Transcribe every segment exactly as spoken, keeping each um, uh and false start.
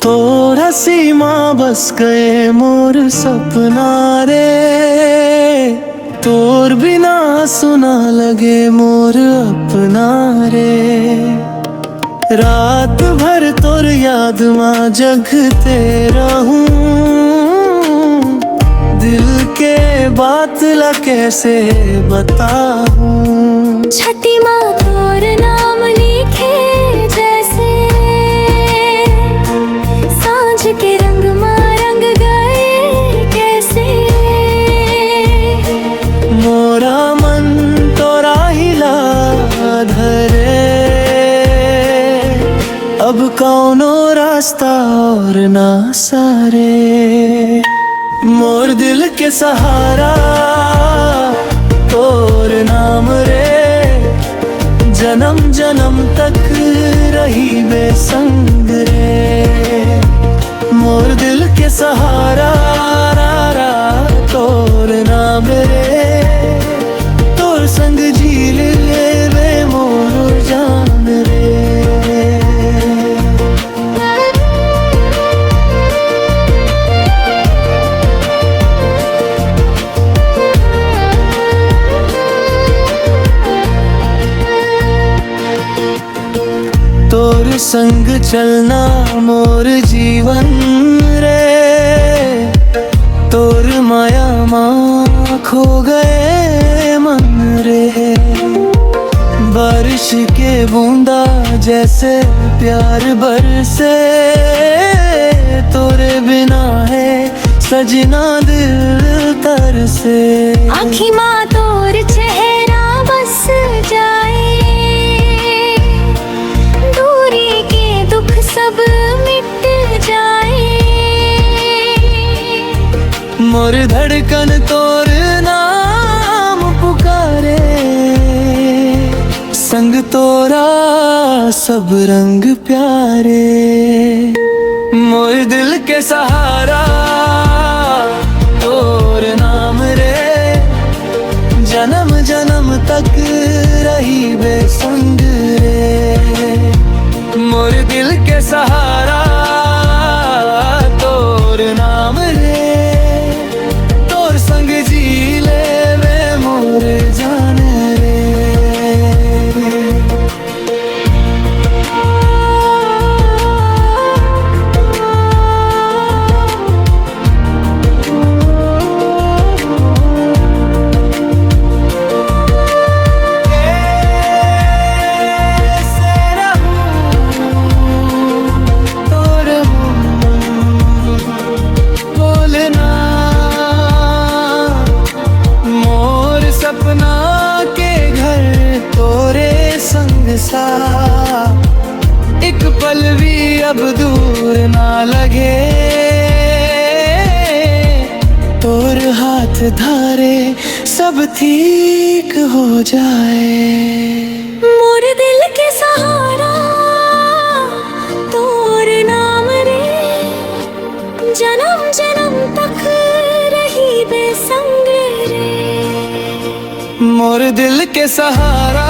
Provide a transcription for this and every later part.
तोर हँसी मा बस गए मोर सपना रे, तोर बिना सुना लगे मोर अपना रे। रात भर तोर याद मा जगते रहूं, दिल के बात ला कैसे बताऊं। छाती मा तोर नाम लिखे जैसे, सांझ के रंग मा रंग गए कैसे। मोरा मन तोरा ही ला धरे, अब कौनो रास्ता और ना सारे। मोर दिल के सहारा तोर नाम रे, जन्म जन्म तक रहिबे संग रे। मोर दिल के सहारा तोर नाम रे, तोर संग जी लेबे मोर जान रे। तोर संग चलना मोर जीवन रे, तोर माया मा खो गए मन रे। बारिश के बूंदा जैसे प्यार बरसे, तोरे बिना है सजना दिल तरसे। आँखी मा तोर चेहरा बस जाए, दूरी के दुख सब मिट जाए। मोर धड़कन तोर नाम पुकारे, संग तोरा सब रंग प्यारे। मोर दिल के सहारा तोर नाम रे, जन्म जन्म तक रहिबे संग रे। मोर दिल के सहारा तोर नाम रे, तोर संग जी लेबे मोर जान रे। बोलना मोर सपना के घर तोरे संग सा, एक पल भी अब दूर ना लगे। तोर हाथ धारे सब ठीक हो जाए। मोर दिल के सहारा तोर नाम रे, जन्म जन्म तक रहिबे संग रे। मोर दिल के सहारा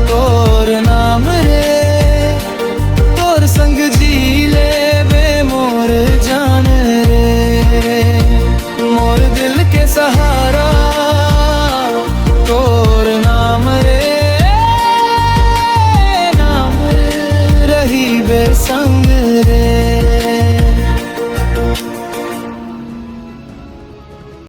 तोर नाम रे, तोर संग जी लेबे मोर जान रे। मोर दिल के सहारा तोर नाम रे, नाम रे, रहिबे संग रे।